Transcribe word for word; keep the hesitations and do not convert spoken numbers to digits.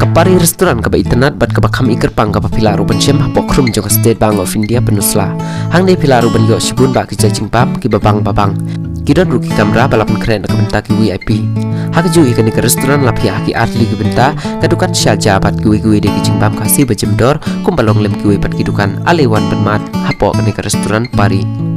Ka Pari Restaurant kaba itynnad bad kaba kham i kyrpang kaba phi lah ruh ban shem hapoh khrum jong ka State Bank of India Peninsula. Hangne phi lah ruh ban ïoh shibun bah ki jait jingbam kiba bang ba bang. Ki don ruh ki kamra ba la pynkhreh na ka bynta ki V I P. Ha kajuh hi kane ka restaurant la phiah ha ki artylli ki bynta, ka dukan sha ja bad kiwei kiwei de ki jingbam Khasi ba jemdor, kumba long lem kiwei pat ki dukan. Ale wan ban mad hapoh kane ka restaurant Pari.